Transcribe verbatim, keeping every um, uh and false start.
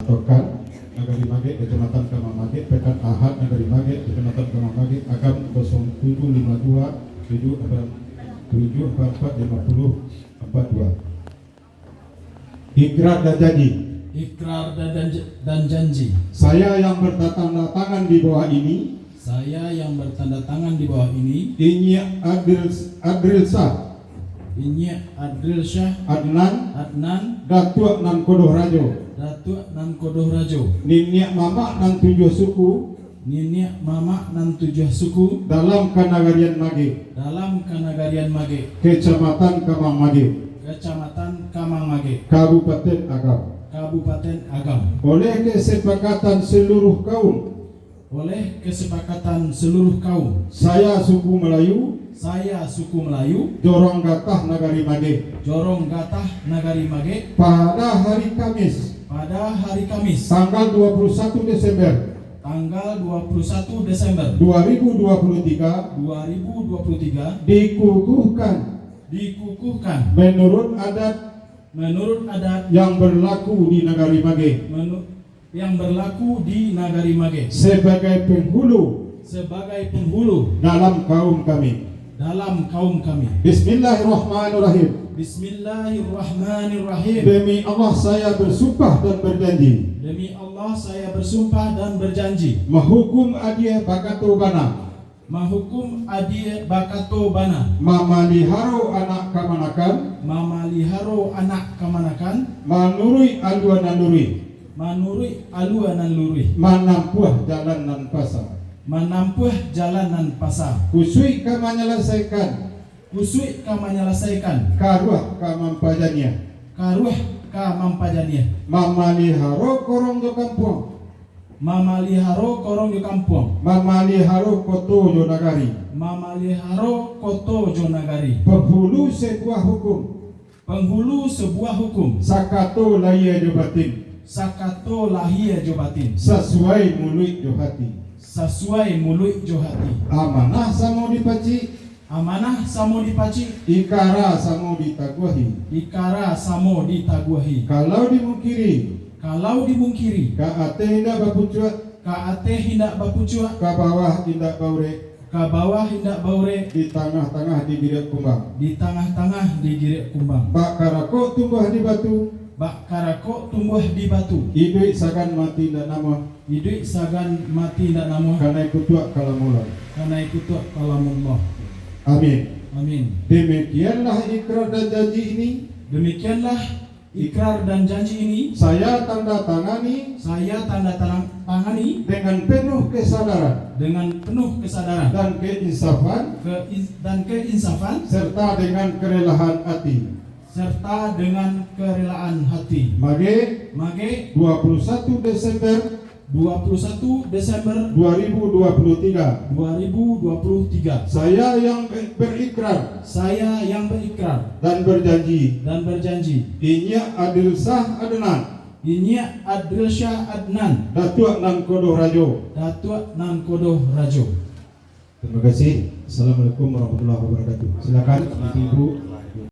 Tokan, Nagari Magek, Kecamatan Kamang Magek, Pekan Ahad, Nagari Magek, Kecamatan Kamang Magek, Agam kosong tujuh lima dua, tujuh empat, tujuh empat empat lima puluh empat dua. Ikrar dan janji. Ikrar dan, dan, dan janji. Saya yang bertanda tangan di bawah ini. Saya yang bertanda tangan di bawah ini. Inyiak Adil, Adil Syah. Inyiak Adil Syah. Adnan. Adnan. Datuak Nan Kodoh Rajo. Datuak Nan Kodoh Rajo. Niniak mamak nan tujuah suku. Niniak mamak nan tujuah suku. Dalam kanagarian Magek. Dalam kanagarian Magek. Kecamatan Kamang Magek. Kecamatan Kamang Magek. Kabupaten Agam. Kabupaten Agam. Oleh kesepakatan seluruh kaum. Oleh kesepakatan seluruh kaum. Saya suku Melayu. Saya suku Melayu. Jorong Gatah Nagari Magek. Jorong Gatah Nagari Magek. Pada hari Kamis. Pada hari Kamis. Tanggal dua puluh satu Desember. Tanggal dua puluh satu Desember. Dua ribu dua puluh tiga. Dua ribu dua puluh tiga. Dikukuhkan. Dikukuhkan. Menurut adat. Menurut adat. Yang berlaku di Nagari Magek. Menu-, yang berlaku di Nagari Magek. Sebagai penghulu. Sebagai penghulu. Dalam kaum kami. Dalam kaum kami. Bismillahirrahmanirrahim. Bismillahirrahmanirrahim. Demi Allah saya bersumpah dan berjanji. Demi Allah saya bersumpah dan berjanji. Mahukum adie bakato bana. Mahukum adie bakato bana. Mamaliharo anak kamanakan. Mamaliharo anak kamanakan. Manuruik alua nan luruih. Manuruik alua nan luruih. Manampuah jalan nan pasa. Manampuah jalan nan pasa. Kusuik ka manyalasaikan. Kusuik ka manyalasaikan. Karuah ka mampajaniah. Karuah ka mampajaniah. Mamaliharo korong jo kampuang. Mamaliharo korong jo kampuang. Mamaliharo koto jo nagari. Mamaliharo koto jo nagari. Penghulu sebuah hukum. Penghulu sebuah hukum. Sakato lahia jo batin. Sakato lahia jo batin. Sasuai muluik jo hati. Sasuai muluik jo hati. Amanah samo dipacik. Amanah samo dipacik. Ikara samo ditaguahi. Ikara samo ditaguahi. Kalau dimungkiri. Kalau dimungkiri. Ka ateh indak bapucuak. Ka ateh indak bapucuak. Ka bawah indak baurek. Ka bawah indak baurek. Di tangah-tangah digiriak kumbang. Di tangah-tangah digiriak kumbang. Bak karakok tumbuah di batu. Bak karakok tumbuah di batu. Iduik sagan mati indak namuah. Iduik sagan mati indak namuah. Kanai kutuak ka lamullah. Kanai kutuak ka lamullah. Amin. Amin. Demikianlah ikrar dan janji ini. Demikianlah ikrar dan janji ini. Saya tanda tangani. Saya tanda tanang-, tangani. Dengan penuh kesadaran. Dengan penuh kesadaran. Dan keinsafan. Ke-, dan keinsafan. Serta dengan kerelaan hati. Serta dengan kerelaan hati. Magek. Magek. Dua puluh satu Desember. Dua puluh satu Desember. Dua ribu dua puluh tiga. Dua ribu dua puluh tiga. Saya yang ber-, berikrar. Saya yang berikrar. Dan berjanji. Dan berjanji. Inyiak Adil Syah Adnan. Inyiak Adil Syah Adnan. Datuak Nan Kodoh Rajo. Datuak Nan Kodoh Rajo. Terima kasih. Assalamualaikum warahmatullahi wabarakatuh. Silakan, Ibu.